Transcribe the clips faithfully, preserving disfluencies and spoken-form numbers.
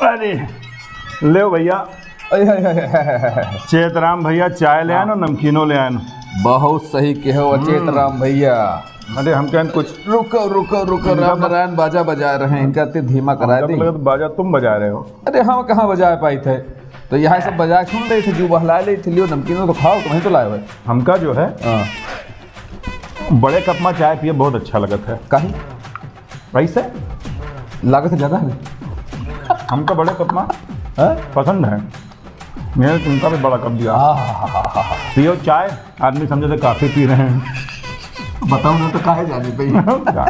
अरे, लेव भइया। अरे, अरे, अरे, अरे, अरे। चेतराम भइया, चाय ले आए ना, हाँ। नमकीनो ले आए ना। बहुत सही कहे हो, हम्म। चेतराम भइया। अरे, हम कहेन कुछ रुको, रुको, रुको, इनका राम नारायण बाजा बजा रहे हैं, इनका ते धीमा करा हमका दी। लगा तो बाजा तुम बजा रहे हो। अरे, हम कहाँ बजा पाइत है? तो यहाँ सब बजा के सुन लेइत है, जीव बहला लेइत है, लियो नमकीनो तो खाओ, तुम्हें तो लाए हुए। हमका जो है, हाँ। बड़े कप में चाय पिए बहुत अच्छा लगत है। काहे? ऐसे? लागत है ज्यादा है। हमका बड़े कप में हाँ? पसंद है। मैं तुमका भी बड़ा कप दिया। आहा। पियो चाय, आदमी समझे तो काफी पी रहे हैं। बताओ ना तो काहे जाने पे। क्या?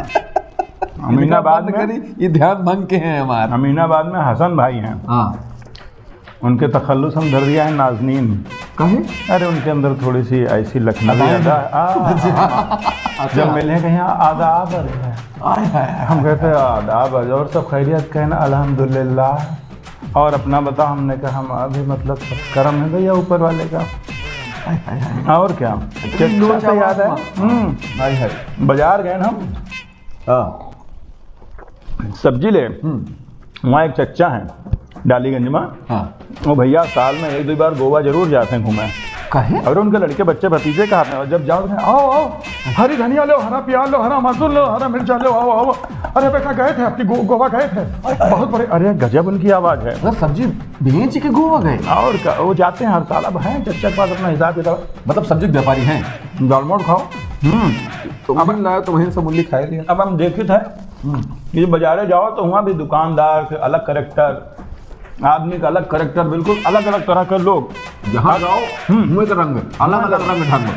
अमीनाबाद इनका बंद में करी, ये ध्यान भंग के हैं हमारे। अमीनाबाद में हसन भाई हैं। हाँ। उनके तखल्लुस हम धर दिया है नाज़नीन। काहे? अरे, उनके अंदर थोड़ी सी ऐसी लखनवी अदाएँ अदा, हैं। आ, अच्छा। जब मिले कहीं, "आदाब, अरे।" आय, हाय, हाय। हम कहते हैं, "आदाब, अरे।" और सब खैरियत? कहेन, "अल्हम्दुलिल्लाह।" "और अपना बताओ?" हमने कहा, "हम अभी, मतलब, सब करम है भइया ऊपर वाले का।" हाय, हाय, हाय। और क्या? इतनी चर्चा लोच से याद आवाज है। में। हम्म। हाय, हाय। बाजार गए ना हम। हाँ। सब्जी ले। हम्म। वहाँ एक चच्चा हैं, डालीगंज में। हाँ। वो भइया साल में एक दो बार गोवा जरूर जाते हैं घूमे। काहे? और उनके लड़के, बच्चे, भतीजे का हाथ में, और जब जाओ तो, "आओ, आओ, हरी धनिया लो, हरा प्याज लो, हरा मसूर लो, हरा मिर्चा लो, आओ, आओ।" "अरे बेटा, गए थे आपकी गो-, गोवा गए थे, बहुत बड़े।" अरे गजब उनकी आवाज है। मतलब सब्जी बेच के गोवा गए? और का, वो जाते हैं हर साल। अब हैं चच्चा के पास अपना हिसाब किताब। मतलब सब्जी के व्यापारी हैं? दाल मोठ खाओ। हम्म। तो अब वहीं लाओ, तो वहीं से मूली खाए लिया। अब हम देखित है हम्म। कि बाजारे जाओ तो वहाँ भी दुकानदार के अलग character, आदमी का अलग character, बिल्कुल अलग-अलग तरह के लोग। जहाँ अब जाओ, हम्म। मुँह के रंग, अलग-अलग रंग ढंग।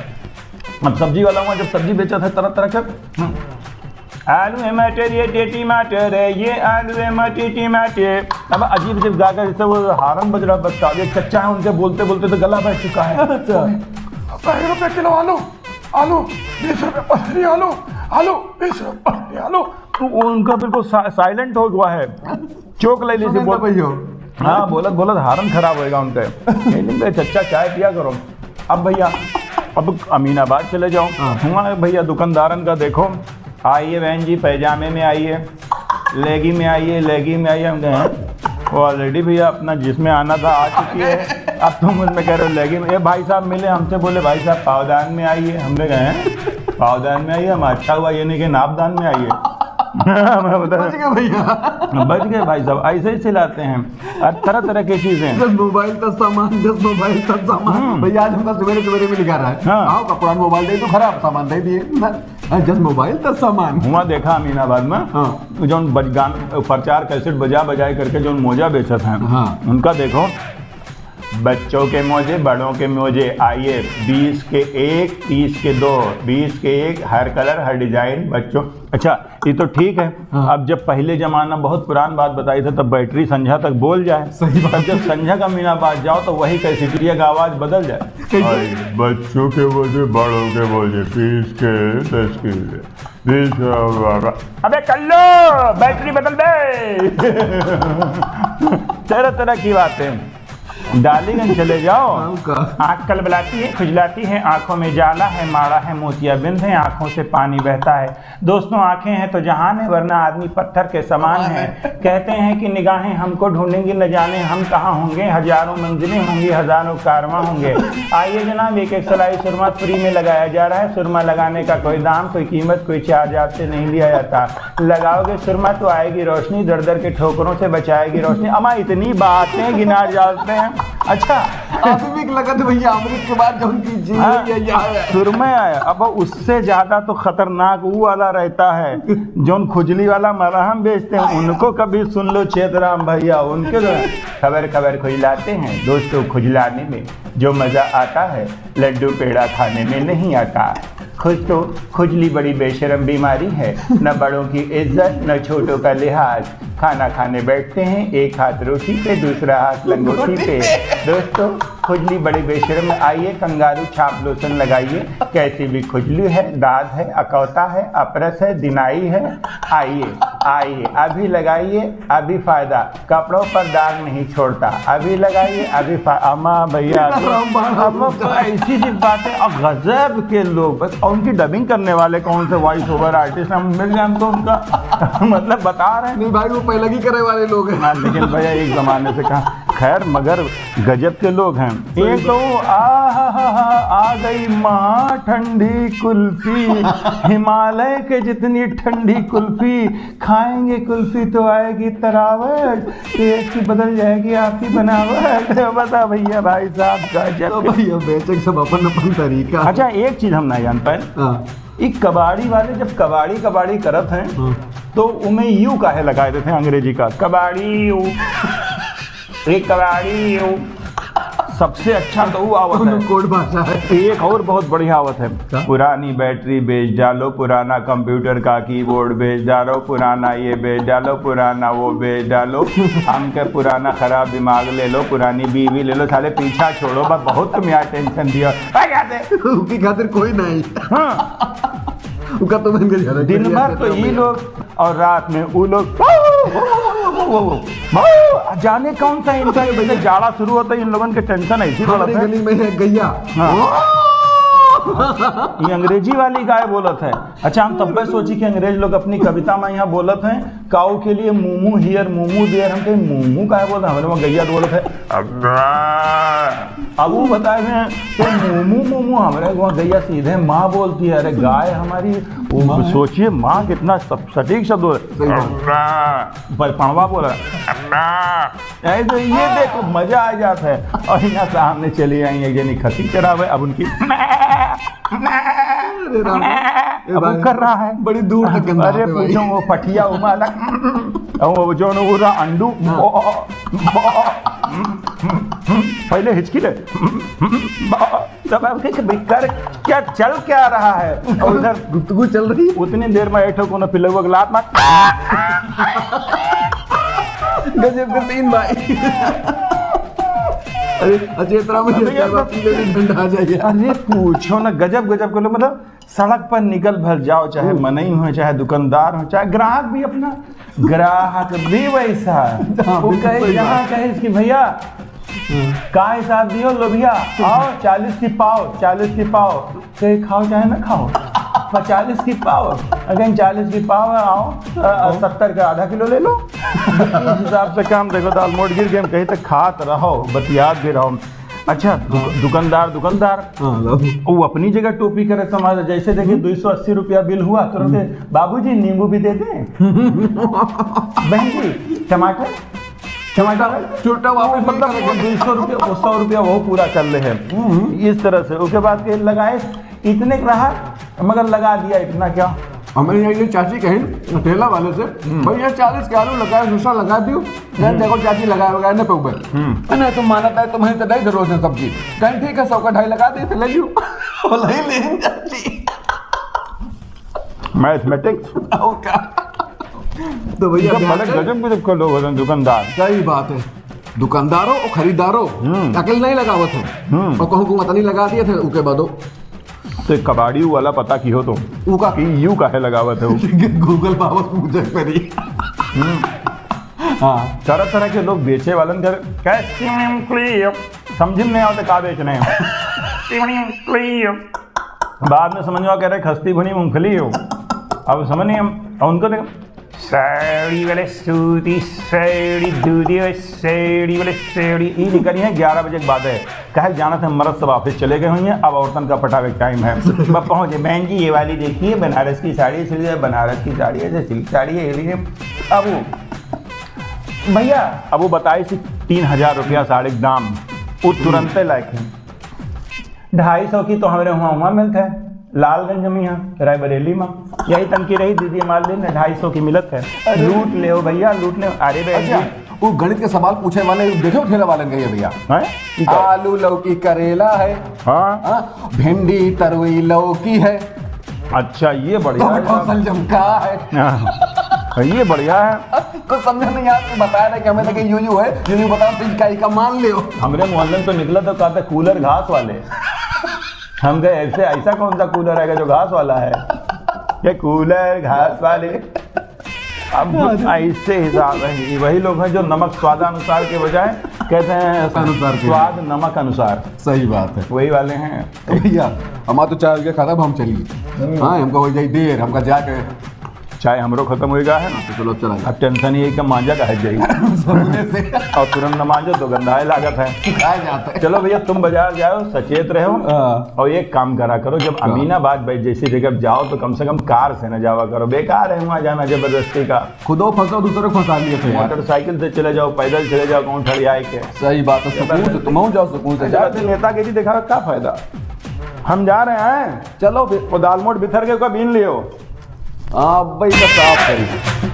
अब सब्जी वाला हुआ, जब सब्जी बेचत है तरह-तरह के, हम्म। आलू है, मटर, ये टेटी मटर है, ये आलू है, मटर, टेटी मटर। अब अजीब अजीब गा गा, जैसे वो हारन बज रहा, बस का, ये चच्चा है, उनके बोलते बोलते तो गला बैठ चुका है। अच्छा। "अस्सी रुपये किलो आलू, आलू बीस रुपये पसेरी, आलू, आलू बीस रुपये पसेरी, आलू।" तो वो उनका बिल्कुल सा-, silent हो गया है। चोक ले ली थी, सुनेंद्र बोल-, भैया। हाँ, बोलत बोलत हारन खराब होएगा उनके। नहीं, नहीं, चच्चा चाय पिया करो। अब भइया, अब अमीनाबाद चले जाओ, हाँ। वहाँ भइया दुकानदारन का देखो, "आइए बहन जी, पैजामे में आइए, लेगी में आइए, लेगी में आइए।" हम कहे, "हैं?" वो already भइया अपना जिसमें आना था, आ चुकी है। अब तुम उसमें कह रहे हो लेगी में। ये भाई साहब मिले हमसे, बोले, "भाई साहब, पावदान में आइए।" हमने कहे, "हैं? पावदान में आइए?" हम, "अच्छा हुआ ये नहीं कि नापदान में आइए।" मैं बता बच गए भइया। बच गए भाई साहब, ऐसे ही सिलाते हैं। और तरह तरह की चीजें। जस मोबाइल तस सामान, जस मोबाइल तस सामान। हम्म। भइया, आज हमका सवेरे सवेरे मिल गया रहा है। हाँ। आओ, कपड़ा मोबाइल दे तो खराब सामान दे दिए ना। हाँ, जस मोबाइल तस सामान। हुआ देखा अमीनाबाद में, हाँ। जौन बज-, गान-, प्रचार कैसेट बजा बजाए करके जौन मोजा बेचत हैं, हाँ। उनका देखो, बच्चों के मोजे, बड़ों के मोजे, आइए, बीस के एक, तीस के दो, बीस के एक, हर colour, हर design, बच्चों, अच्छा, ये तो ठीक है। हाँ। अब जब पहले जमाना, बहुत पुरान बात बताई था, तब बैटरी संझा तक बोल जाए। सही बात। तब जब संझा का अमीनाबाद जाओ, तो वही कैसेटिया का आवाज बदल जाए। कैसे? अरे, बच्चों के बोझे, बड़ों के बोझे, बीस के, दस के, बीस के, अबे कल्लो, बैटरी बदल बे। तरह तरह की बातें। डालीगंज चले जाओ। हाँ, का? आँख कलबलाती है, खुजलाती है, आँखों में जाला है, माड़ा है, मोतियाबिंद है, आँखों से पानी बहता है। दोस्तों, आँखें हैं तो जहान है, वरना आदमी पत्थर के समान है। कहते हैं कि निगाहें हमको ढूंढेंगी, न जाने हम कहाँ होंगे। हजारों मंजिलें होंगी, हजारों कारवां होंगे। आइए जनाब, एक एक सिलाई सुरमा free में लगाया जा रहा है। सुरमा लगाने का कोई दाम, कोई कीमत, कोई charge आपसे नहीं लिया जाता। लगाओगे सुरमा तो आएगी रोशनी, दर दर के ठोकरों से बचाएगी रोशनी। अमा इतनी बातें गिना जाते हैं। अच्छा। अभी भी लगत भइया, अमृत के बाद जौन की जी हाँ, ये, ये आया। सुरमा आया। अब उससे ज्यादा तो खतरनाक वो वाला रहता है, जौन खुजली वाला मलहम बेचते हैं, उनको कभी सुन लो, चेतराम भइया, उनके तो खबर खबर खुजलाते हैं। दोस्तों, खुजलाने में जो मजा आता है, लड्डू पेड़ा खाने में नहीं आता। खुज तो, खुजली बड़ी बेशरम बीमारी है, न बड़ों की इज्जत, न छोटों का लिहाज। खाना खाने बैठते हैं, एक हाथ रोटी पे, दूसरा हाथ लंगोटी पे। दोस्तों, खुजली बड़ी बेशरम है, आइए कंगारू छाप lotion लगाइए। कैसी भी खुजली है, दाद है, अकौता है, अपरस है, दिनाई है, आइए। आइए, अभी लगाइए, अभी फायदा, कपड़ों पर दाग नहीं छोड़ता, अभी लगाइए, अभी फा-, अम्मा भैया, अभी, रामबाण अम्मा, ऐसी सी बातें, और गजब के लोग, बस, और उनकी dubbing करने वाले कौन से voice over artist, हम मिल जाए, हम तो उनका, मतलब, बता रहे हैं। नहीं भाई, वो पहले की करे वाले लोग हैं। हाँ, लेकिन भैया, एक जमाने से कहा, खैर, मगर गजब के लोग हैं। सही एक तो, बात। आ हा हा हा, आ गई महा ठंडी कुल्फी, हिमालय के जितनी ठंडी कुल्फी, खाएंगे कुल्फी तो आएगी तरावट, taste बदल जाएगी आपकी बनावट। बता भैया, भाई साहब, गजब तो के। भैया, बेचे के सब अपन अपन तरीका। अच्छा, एक चीज हम ना जान पाए। हाँ। ई कबाड़ी वाले जब कबाड़ी, कबाड़ी करत हैं, हाँ। तो उमें यू काहे लगाए देते हैं अंग्रेजी का? कबाड़ी यू। एक कबाड़ी यू। सबसे अच्छा तो वो आवत है। कोनो कोड भाषा है। एक और बहुत बढ़िया आवत है। क्या? पुरानी बैटरी बेच डालो, पुराना कंप्यूटर का कीबोर्ड बेच डालो, पुराना ये बेच डालो, पुराना वो बेच डालो, हमके पुराना खराब दिमाग ले लो, पुरानी बीवी ले लो, साले पीछा छोड़ो, बस बहुत तुम यार tension दिया। आ जाते। उनकी खातिर कोई नहीं। हाँ। उनका तो मन कर दिन भर तो ये लोग और रात में वो लोग, जाने कौन सा इनका, जैसे जाड़ा शुरू होता है, इन लोगन के tension ऐसी हमारे बढ़त है। गली में है गैया। हाँ। ये अंग्रेजी वाली गाय बोलत है। अच्छा, हम तब्बे सोची कि अंग्रेज लोग अपनी कविता में यहाँ बोलत हैं, cow के लिए मूमू here, मूमू there। हम कहे, "मूमू काहे बोलत है?" हमारे वहाँ गैया बोलत है। अब वो बताए हैं कि मूमू, मूमू, हमारे वहाँ गैया सीधे माँ बोलती है। अरे, गाय हमारी, वो माँ है। सोचिए, माँ कितना सप-, सटीक शब्द बोले। सही बात। "अम्मा।" पर पणवा बोला, "अम्मा।" ऐसे ये देखो, मजा आ जाता है। और यहाँ सामने चली आई एक जनी खसी चरावे, अब उनकी अरे राम। ए अब वो भाई, कर रहा है। बड़ी दूर तक गंदा अरे, आते भाई। पूछो, वो पठिया, वो माला, और वो जो न, वो रहा अंडू, हाँ। बो, बो, पहले हिचकी ले, तब अब कैसे भाई कर, क्या चल क्या रहा है? और उधर गुफ्तगू चल रही है। उतनी देर में एक ठो कोनो पिलुआ के लात मार। गजब के scene भाई। अरे, अचेतरा में अरे, ये यार, बात पीले भी ठंडा आ जाए यार। अरे, पूछो ना, गजब, गजब के लोग, मतलब, सड़क पर निकल भर जाओ, चाहे हम्म। मनई हो, चाहे दुकानदार हो, चाहे ग्राहक भी अपना, ग्राहक भी वैसा। हाँ, वो बिल्कुल कहे, सही यहाँ बात। कहे कि भैया, हम्म। का हिसाब दियो लोभिया? आओ, चालीस की पाव, चालीस की पाव। कहे, खाओ चाहे ना खाओ, पर चालीस की पाव। अगर चालीस की पाव है, आओ, अ, अ, सत्तर का आधा किलो ले लो। इस हिसाब से काम देखो, दाल मोट गिर गए, हम कहीं तक खात रहो, बतियात भी रहो। अच्छा, दुक-, हाँ। दुकानदार, दुकानदार, हाँ, लो। वो अपनी जगह टोपी करे समाज, जैसे देखे, हम्म। दो सौ अस्सी रुपया बिल हुआ, तुरंत, हम्म। "बाबूजी, नींबू भी दे दें?" "बहन जी, टमाटर, टमाटर?" छोटा वापस मतलब, नहीं करेंगे। वो दो सौ रुपया, वो सौ रुपया वो पूरा कर ले है। हम्म। इस तरह से, उसके बाद के लगाए, इतने का रहा, मगर लगा दिया इतना क्या? हमारे यहाँ ये चाची कहीं ठेला वाले से, हम्म। "भाई, ये चालीस के आलू लगाए, दूसरा लगा दियो।" "नहीं, हम्म। देखो चाची, लगाए वगाए न पे ऊपर।" हम्म। "नहीं, तुम मानत है, तुम्हें तो नहीं जरूरत है सब्जी।" कहीं, "ठीक है, सौ का ढाई लगा दे, तो ले लियो।" वो ले लें चाची। Mathematics। और क्या? तो भैया, इनका बड़े गजब गजब के लोग होते हैं, दुकानदार। सही बात है। दुकानदारो और खरीदारो हम्म। अकल नहीं लगावत है। हम्म। और कहूँ को मतनी लगा दिए थे, उके बादो। तो कबाड़ी वाला पता की हो तो? ऊ का? कि यू काहे लगावत है वो? Google बाबा पूछे पड़ी। हम्म। हाँ। तरह तरह के लोग बेचे वालन कर, कैसे, समझ में नहीं आवत का बेच रहे हैं। बाद में समझ में आ, कह रहे, "खस्ती भुनी मूंगफली हो।" अब समझ नहीं हम, और उनको देखो, साड़ी वाले सूती, साड़ी दूधी, साड़ी वाले साड़ी, ई निकली है ग्यारह बजे के बाद है। काहे जानत है, मर्द सब office चले गए हुई हैं, अब औरतन का पटावे के time है। बस पहुंचे, "बहन जी, ये वाली देखिए, बनारस की साड़ी सिल है, बनारस की साड़ी है, silk साड़ी है, ये लीजिए।" अब वो, भैया, अब वो बताए सी तीन हजार रुपया साड़ी के दाम, वो तुरंते लायक है। ढाई सौ की तो हमरे हुआँ, हुआँ मिलत है, लालगंज में, यहाँ रायबरेली में। यही तनकी रही, दीदी हमारे दिन ढाई सौ की मिलत है। अरे। लूट ले हो भैया, लूट ले। अरे बहन जी। अच्छा, वो गणित के सवाल पूछे वाले देखे हो ठेला वाले कहिए भैया? हैं? ई का? आलू लौकी करेला है। हाँ। हाँ, भिंडी तरुई लौकी है। अच्छा, ये बढ़िया तो है। कौशल जमका है। हाँ, ये बढ़िया है। कुछ समझ नहीं आया, तू बता रहे कि हमें लगे यू यू है, यू यू बताओ तो इनका, इनका मान लियो। हमरे मोहल्ले में तो निकला तो कहते कूलर घास वाले। हम कहे, "ऐसे, ऐसा कौन सा कूलर आएगा जो घास वाला है?" ये कूलर घास वाले। अब ऐसे हिसाब है, ये वही लोग हैं जो नमक स्वादानुसार के बजाय कहते हैं अनुसार के। स्वाद नमक अनुसार। सही बात है। वही वाले हैं। तो भैया, हमार तो चाय हो गया खत्म, हम चलिए। हम्म। हाँ, हमका हो जाई देर, हमका जाके चाय हमरो खत्म होएगा है। हाँ, तो चलो, चला जाए। अब tension ये है कि मांजा का हट जाई। सामने से। और तुरंत न मांजो तो गंधाए लागत है। आ जाता है। चलो भैया, तुम बाजार जाओ, सचेत रहो। हाँ। और एक काम करा करो, जब हाँ। अमीनाबाद भाई जैसी जगह जाओ तो कम से कम कार से न जावा करो, बेकार है वहाँ जाना जबरदस्ती का। खुदो फंसो, दूसरे को फंसा लिए थे यार। मोटरसाइकिल से चले जाओ, पैदल चले जाओ, कौन ठड़ियाए के। सही बात है, सुकून से तुम जाओ, सुकून से जाओ। जाते नेतागिरी दिखावे का फायदा? हम जा रहे हैं। चलो फिर। वो दालमोट बिथर के ओका बीन लियो। हाँ, भाई, बस साफ करी।